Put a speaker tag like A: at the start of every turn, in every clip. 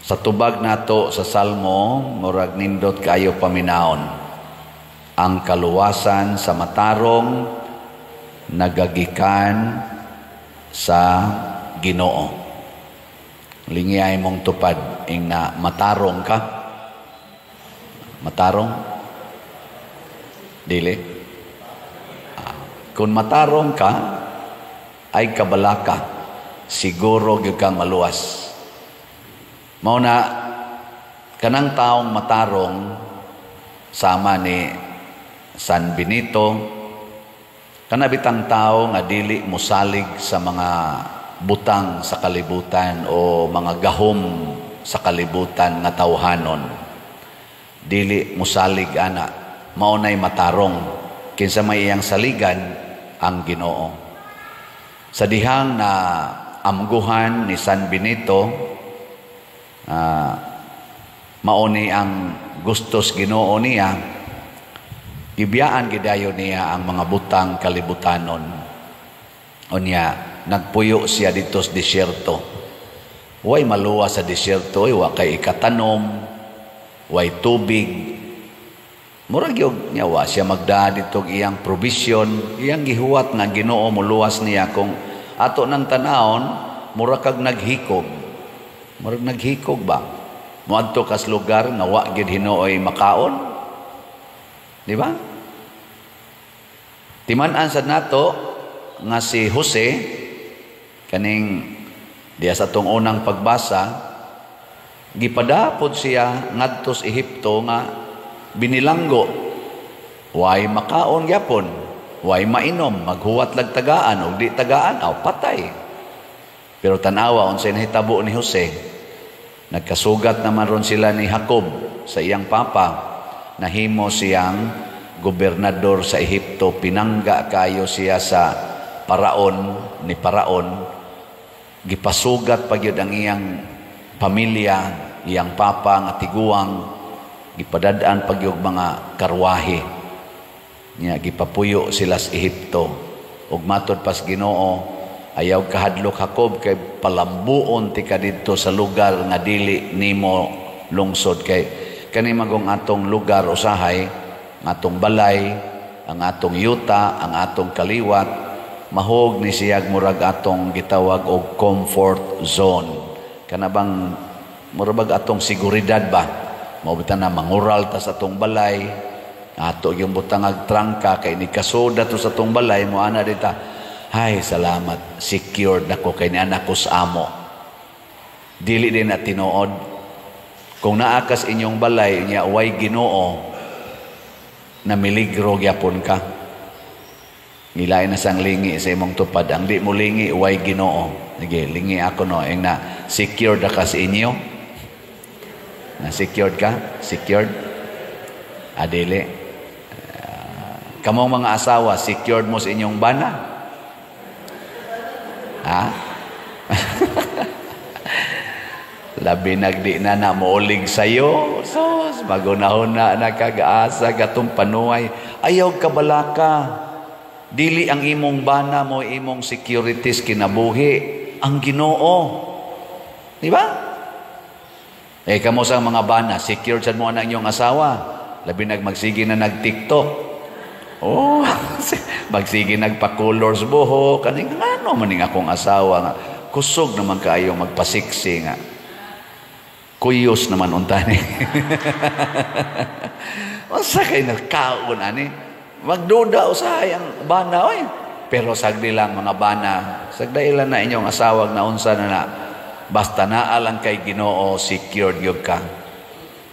A: Sa tubag nato sa Salmo, murag nindot kaayo paminawon. Ang kaluwasan sa matarong nagagikan sa Ginoo. Lingi imong tupad, ing na matarong ka. Matarong? Dili. Kung matarong ka, ay kabalaka, siguro gyud kang maluwas. Mao na kanang taong matarong, sama ni San Benito, kana bitang tao nga dili mosalig sa mga butang sa kalibutan o mga gahom sa kalibutan nga tawhanon. Dili mosalig ana, mao nay matarong. Kinsa may iyang saligan? Ang Ginoo. Sa dihang na amguhan ni San Benito, mao ni ang gustos Ginoo niya, gibiyaan gidayon niya ang mga butang kalibutanon. Unya nagpuyo siya dito sa disyerto. Way maluwa sa disyerto, wa kay ikatanom, way tubig. Murag gyud niya wa siya magdaa dito iyang provision, iyang gihuwat nga Ginoo moluwas niya. Kung ato nang tanawon, mura kag naghikog. Murag naghikog ba? Moadto kas lugar nga wa gyud hinuoy makaon. Di ba? Timan-an sad nato nga si Jose, kaning diya sa atong unang pagbasa, gipadapod siya ngadto sa Ehipto nga binilanggo. Way makaon gyapon, way mainom, maghuwat lag tagaan og di tagaan, aw patay. Pero tanawa unsay nahitabo ni Jose. Nagkasugat naman ron sila ni Jacob sa iyang papa. Nahimo siyang gobernador sa Ehipto, pinangga kayo siya sa paraon ni paraon. Gipasugat pa gyud ang iyang pamilya, iyang papa nga tiguang, gipadad-an pa gyud mga karwahe. Nya gipapuyo sila sa Ehipto. Ug matod pas Ginoo, ayaw kahadlok, Jacob, kay palambuon ti ka didto sa lugar nga dili nimo lungsod, kay kani magong atong lugar usahay, ang atong balay, ang atong yuta, ang atong kaliwat, mahog ni siyag murag atong gitawag og comfort zone. Kana bang murag atong seguridad ba? Mao bitaw na mangural ta sa atong balay, ato yung butangag trangka kay ni kasuda to sa atong balay, mo ana dita. Hay, salamat, secured nako kay ni anak ko sa amo. Dili din na tinuod. Kung naa kas inyong balay nya way Ginoo, na miligro gyapon ka. Ngilain na sang lingi sa imong tupad. Ang di mo lingi, way Ginoo. Sige, lingi ako no. Ing na secured na ka sa inyo. Na secured ka? Secured? Adili. Kamong mga asawa, secured mo sa inyong bana? Ha? Labi nagdi na na moolig sayo. Sos, magunahon na nakag-asa gatong panuay. Ayaw kabalaka. Dili ang imong bana mo imong securities kinabuhi. Ang Ginoo. Di ba? Eh, kamo sa mga bana, secured sad mo ang inyong asawa. Labi nagmagsige na nag-TikTok. Oh, magsige nagpa-colors buhok. Kaning ano maning akong asawa nga. Kusog naman kaayo magpasiksi nga. Kuyos naman unta ni. Unsa kay nagkaon ani? Magduda usahay ang bana oy. Pero sagdi lang mga bana, sagdailan na inyong asawag na unsa na na. Basta naa lang kay Ginoo, secured gyud ka.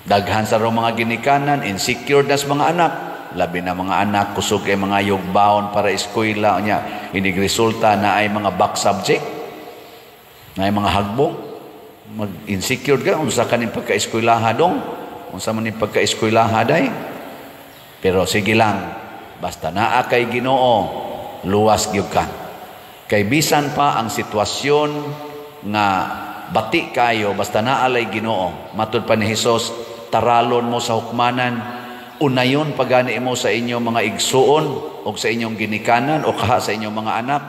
A: Daghan sa rong mga ginikanan, insecure na sa mga anak. Labi na mga anak, kusog kay mga yugbaon para eskwela nya. Inig resulta na ay mga back subject, na ay mga hagbong. Mag-insecure ka, unsa ka ning pagka-eskwelaha dong, unsa man ning pagka-eskwelaha day. Pero sige lang, basta naa kay Ginoo, luwas gyud ka. Kay bisan pa ang sitwasyon nga bati kayo, basta naa lay Ginoo. Matud pa ni Hesus, taralon mo sa hukmanan, unayon pagani mo sa inyong mga igsuon o sa inyong ginikanan o kaha sa inyong mga anak,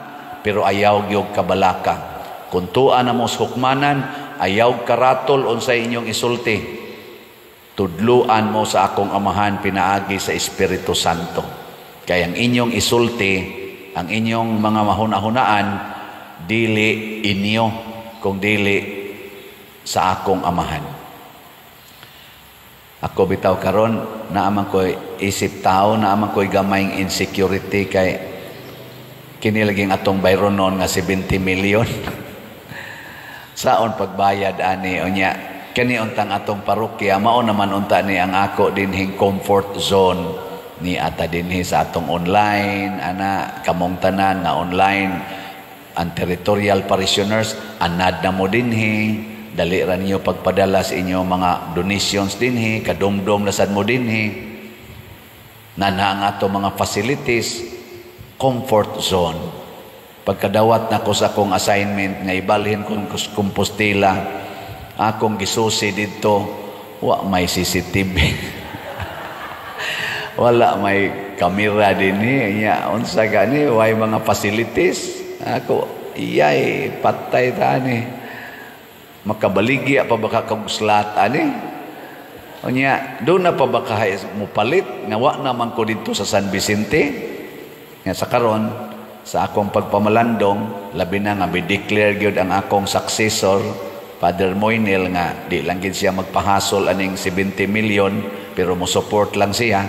A: pero ayaw gyud kabalaka. Kung tuwa na mo sa hukmanan, Ayaw karatol unsay inyong isulti. Tudluan mo sa akong Amahan pinaagi sa Espiritu Santo. Kay ang inyong isulti, ang inyong mga mahuna-hunaan, dili inyo, kung dili sa akong Amahan. Ako bitaw karon, naaman ko isip tao, naaman ko'y gamayng insecurity kay kini laging atong bayronon nga 70 million. Saon pagbayad ani? Unya kani untang atong parokya, mao naman unta ni ang ako dinhing comfort zone ni ata dinhi sa atong online ana, kamong tanan nga online, ang territorial parishioners, anad na mo dinhi, dali ra ninyo pagpadala sa inyong mga donations dinhi, kadumdum na sad mo dinhi, nana ang ato mga facilities, comfort zone. Pagkadawat na ko sa akong assignment nga ibalhin kong Compostela, akong gisusi dito, wa may CCTV. Wala may kamera dinhi. Nya unsa gani, way mga facilities. Ako, iyay, patay ta ni. Makabaligya pa ba ka kog slot ani? Unya, doon na pa ba ka mupalit nga wa naman ko dito sa San Vicente? Nga sa karon, sa akong pagpamalandong, labi na nga bi-declare gyud ang akong successor, Father Moinel, nga di lang gid siya magpahasol aning 70 million, pero mo support lang siya.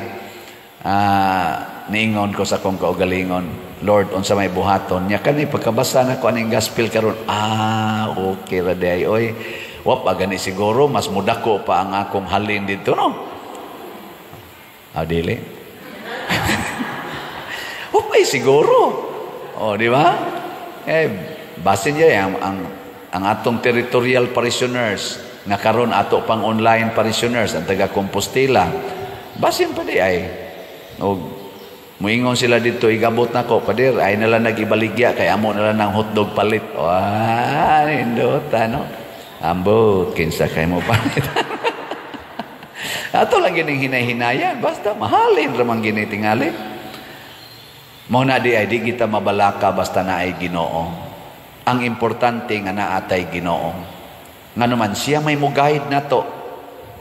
A: Niingon ko sa akong kaugalingon, "Lord, unsa may buhaton?" Nya kani pagkabasa nako aning gospel karon, ah, okay ra day oy. Wa pa gani siguro mas mudako pa ang akong halin dito, no? Ah, dili. Wa pa siguro. Oh, di ba? Eh, basin niya ang atong territorial parishioners nga karon ato pang online parishioners, ang taga Compostela. Basin pa di ay. Og muingon sila dito, igabot nako, "Pader, ay nala nag-ibaligya kay amo nala ng hotdog palit." Wah, nindot, no? Ambot, kinsa kay mo palit. Ato lang gining hinay-hinayan, basta mahalin ramang gini tingali. Mao na di ay di kita mabalaka basta naay Ginoo. Ang importante nga naatay Ginoo. Ngano man siya may mo-guide nato.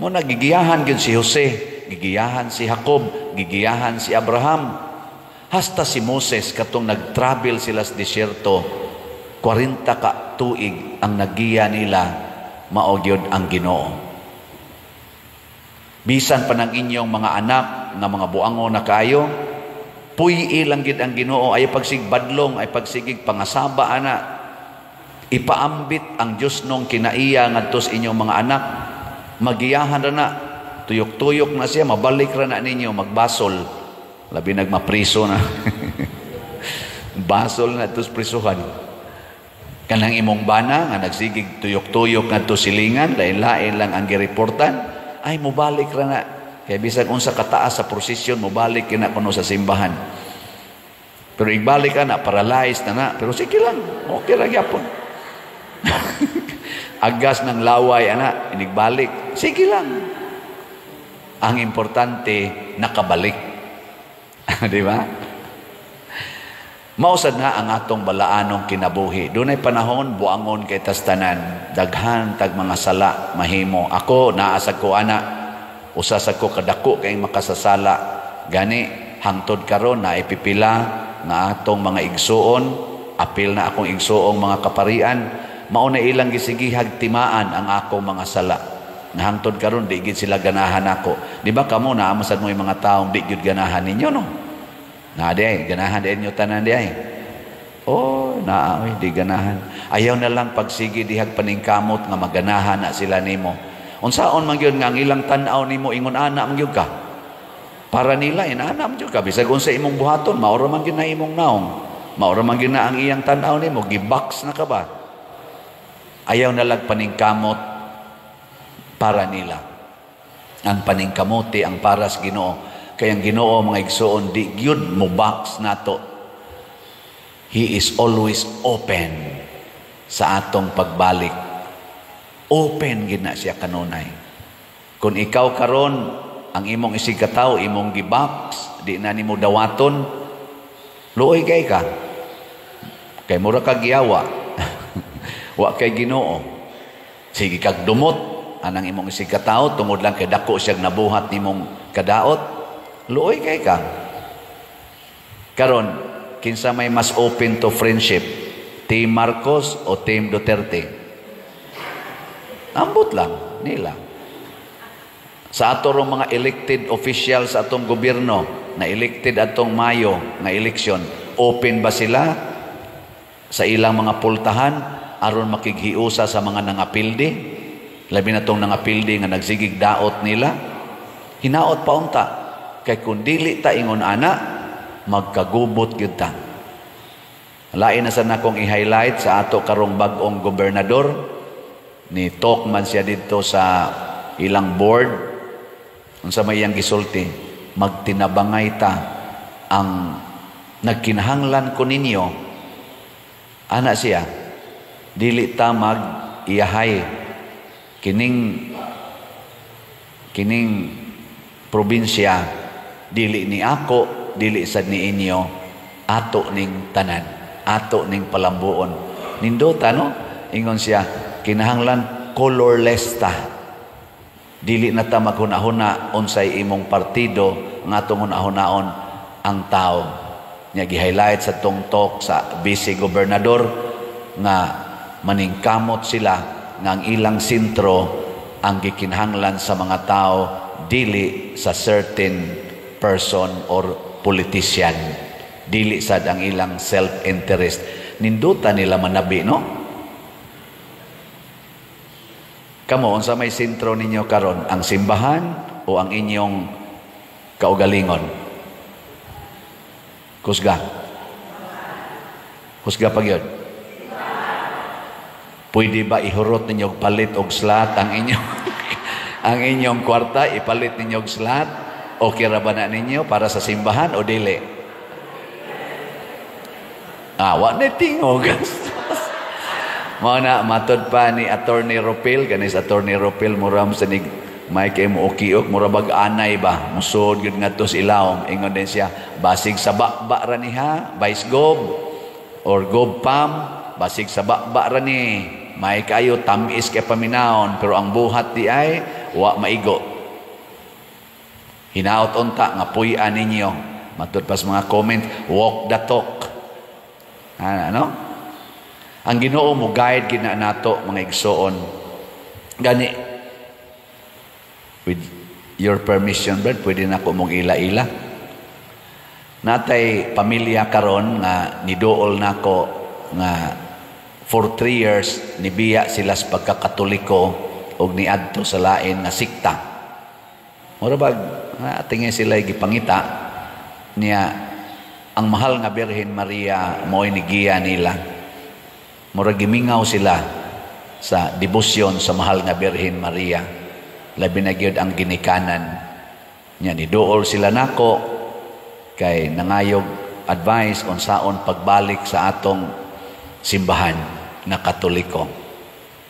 A: Mo nagigiyahan gyud si Jose, gigiyahan si Jacob, gigiyahan si Abraham. Hasta si Moses, katong nag-travel sila sa disyerto, 40 ka tuig, ang nagiya nila mao gyud ang Ginoo. Bisan pa ng inyong mga anak nga mga buango na kaayo, puy lang gid ang Ginoo, ay pagsigbadlong, ay pagsigig pangasaba ana. Ipaambit ang Dios nung kinaiya ngadto sa inyong mga anak. Magiyahan ra na. Tuyok-tuyok na siya, mabalik ra na ninyo, magbasol. Labi nagmapriso na. Basol na tos prisuhan. Kanang imong bana nga nagsigig tuyok-tuyok ngadto silingan, lain-lain lang ang gireportan, ay mobalik ra na. Kay bisag unsa kataas sa prosesyon, mobalik kina kuno sa simbahan. Pero igbalik ka na, paralyzed na na. Pero sige lang, okay ra gyapon. Agas ng laway, ana, inigbalik. Sige lang. Ang importante, nakabalik. Di ba? Mausad na ang atong balaanong kinabuhi. Dunay panahon, buangon kay tastanan. Daghan tag mga sala, mahimo. Ako, naasag ko ana. Usa sa ko kadako kay makasasala. Gani, hangtod karon na ipipila nga atong mga igsuon, apil na akong igsuong mga kaparian, mao na ilang gisigihag timaan ang akong mga sala. Nga hangtod karon di gid sila ganahan ako. Di ba kamo naamasad mo yung mga taong di gyud ganahan ninyo, no? Na di ay, ganahan di inyo tanan di ay. Oh, naa oy, di ganahan. Ayaw na lang pagsige dihag paningkamot nga maganahan na sila nimo. Unsaon man gyud nga ang ilang tan-aw nimo ingon ana man gyud ka. Para nila inana man gyud ka, bisag unsa imong buhaton, mao ra man gyud na imong naong. Mao ra man gyud na ang iyang tan-aw nimo, gibox na ka ba? Ayaw na lang paningkamot para nila. Ang paningkamuti ang para sa Ginoo. Kaya ang Ginoo, mga igsuon, di gyud mo box nato. He is always open sa atong pagbalik. Open gid na siya kanunay. Kung ikaw karon ang imong isig katawo imong gibox, di na nimo dawaton, luoy kay ka. Kay mura ka giyawa. Wa kay Ginoo. Sige kag dumot anang imong isig katawo tungod lang kay dako siyang nabuhat nimong kadaot. Luoy kay ka. Karon, kinsa may mas open to friendship? Team Marcos o Team Duterte? Ambot lang nila. Sa ato rong mga elected officials sa atong gobyerno, na elected atong Mayo nga eleksyon, open ba sila sa ilang mga pultahan aron makighiusa sa mga nangapildi? Labi na tong nangapildi nga nagsigig daot nila. Hinaot pa unta kay kung dili ta ingon ana, magkagubot gyud ta. Lain na sa nakong i-highlight sa ato karong bag-ong gobernador. Ni talk man siya dito sa ilang board. Unsa may iyang gisulti? Magtinabangay ta, ang nagkinahanglan ko ninyo, ana siya, dili ta mag iyahay. Kining probinsya, dili ni ako, dili sad ni inyo, ato ning tanan, ato ning palambuon. Nindota, no? Ingon siya, kinahanglan colorless ta. Dili na ta maghuna-huna unsay imong partido, nga atong hunahunaon ang tao. Nya gi-highlight sa tong talk sa vice gobernador nga maningkamot sila nga ang ilang sentro ang gikinahanglan sa mga tao, dili sa certain person or politician, dili sad ang ilang self-interest. Ninduta nila manabi, no? Kamo, unsa may sentro ninyo karon, ang simbahan o ang inyong kaugalingon? Kusga. Kusga pa gyud. Pwede ba ihurot ninyo og palit og slot ang inyong kwarta, ipalit ninyo og slot? Okay ra ba na ninyo para sa simbahan o dili? Ah, wa na tingog. Mao na matod pa ni Attorney Ropil, kanis Attorney Ropil, muram sa nig may kay mo ukiok, mura bag anay ba, musod gyud ngadto sa ilawom. Ingon din siya, basig sa ba ra ni ha, Vice Gob or Gob Pam, basig sa ba ra ni, may kayo tamis kay paminawon, pero ang buhat di ay wa maigo. Hinaot unta nga puy-an ninyo. Matud pa sa mga comment, walk the talk. Ano? Ang Ginoo mo guide gina nato, mga igsoon. Gani, with your permission, Brad, pwede na ko mong ila-ila. Natay pamilya karon nga niduol nako nga for 3 years nibiya sila sa pagkakatoliko og niadto sa lain nga sikta. Mura bag tingin sila gipangita niya ang mahal nga Birhen Maria mo'y nigiya nila. Mura gimingaw sila sa debosyon sa mahal nga Birhen Maria. Labi na gyud ang ginikanan niya. Niduol sila nako kay nangayog advice on saon pagbalik sa atong simbahan nga Katoliko.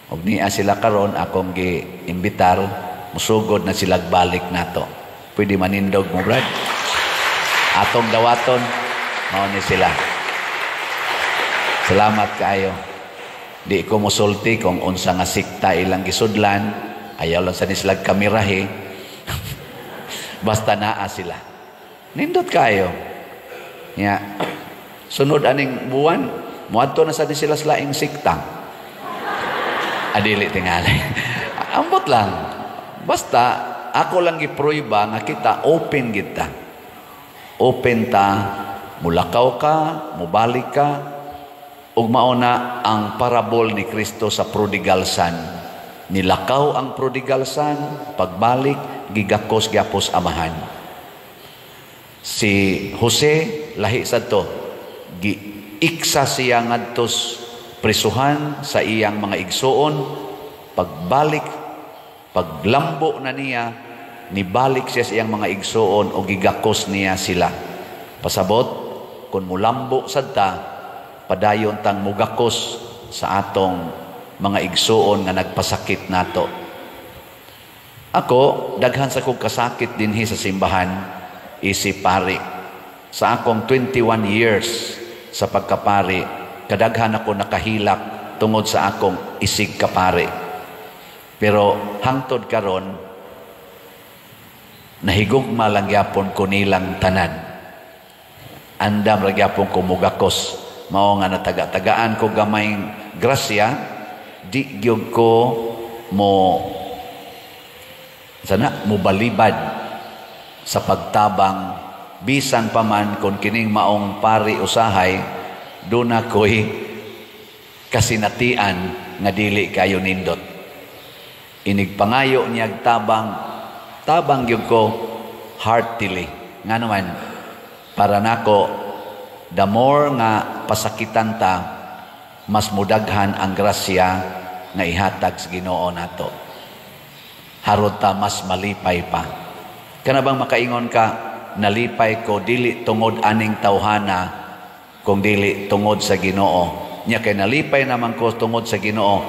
A: Og niya sila karon akong gi-imbitar, musugod na sila balik nato. Pwede manindog mo, Brad? Atong dawaton, mao ni sila. Salamat kaayo. Di ko musulti kung unsa nga sikta ilang gisudlan, ayaw lang sa nislag kamirahe. Basta naa sila. Nindot kayo. Ya. Sunod aning buwan, muadto na sa ni sila sa laing sikta. Adili tingali. Ambot lang. Basta ako lang gipruiba nga kita open kita. Open ta, mulakaw ka, mubalik ka, ug mao na ang parabol ni Kristo sa prodigal son. Nilakaw ang prodigal son, pagbalik, gigakos gyapos amahan. Si Jose lahi sad to, giiksa siya ngadtos prisuhan sa iyang mga igsuon. Pagbalik, paglambo na niya, nibalik siya sa iyang mga igsuon o gigakos niya sila. Pasabot, kung mulambo sad ta, padayon tang mugakos sa atong mga igsuon nga nagpasakit nato. Ako, daghan sa kong kasakit dinhi sa simbahan, isip pari. Sa akong 21 years sa pagkapari, kadaghan ako nakahilak tungod sa akong isig kapari. Pero hangtod karon, nahigugma lang gyapon ko nilang tanan. Andam ra gyapon ko mugakos. Mao nga nataga-tagaan ko gamayng grasya, di gyud ko mo sana mobalibad sa pagtabang, bisan pa man kung kining maong pari usahay duna ko'y kasinatian nga dili kayo nindot. Inig pangayo niyag tabang, tabang gyud ko heartily. Nga naman, para nako, the more nga pasakitan ta, mas mudaghan ang grasya nga ihatag sa Ginoo nato. Harod ta mas malipay pa. Kana bang makaingon ka, "Nalipay ko dili tungod aning tawhana, kung dili tungod sa Ginoo." Nya kay nalipay naman ko tungod sa Ginoo,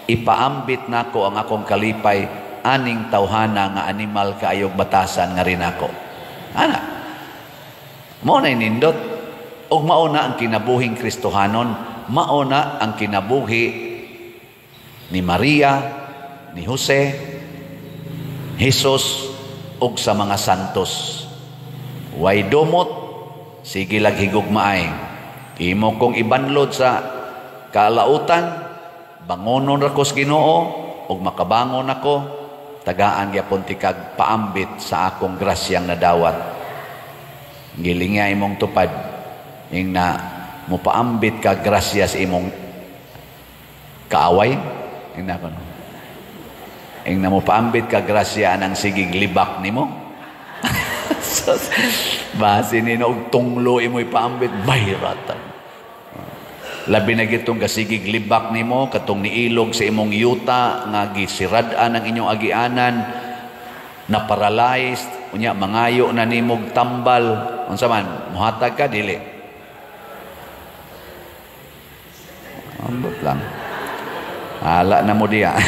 A: ipaambit nako ang akong kalipay aning tawhana nga animal kaayog batasan nga rin ako. Ana. Mao na nindot. Ug mao na ang kinabuhing Kristohanon, mao na ang kinabuhi ni Maria, ni Jose, Jesus ug sa mga santos. Way dumot, sige lag higugmaay. Imo kong ibanlod sa kalautan, bangonon ra ko sa Ginoo ug makabangon ako, tagaan gyapon tikag paambit sa akong grasyang nadawat. Gilingya imong tupad ing na mopaambit ka grasya sa imong kaaway, ing na kono. Ing na mopaambit ka grasya anang sigig libak nimo. Basi nino og tunglo imo ipaambit, mahiratan. Labi na gitong kasigig libak nimo katong niilog sa imong yuta nga gisirad-an ang inyong agianan, na paralyzed, unya mangayo na nimog tambal, unsa man, muhatag ka, dili? Ambot lang. Hala na mo diya.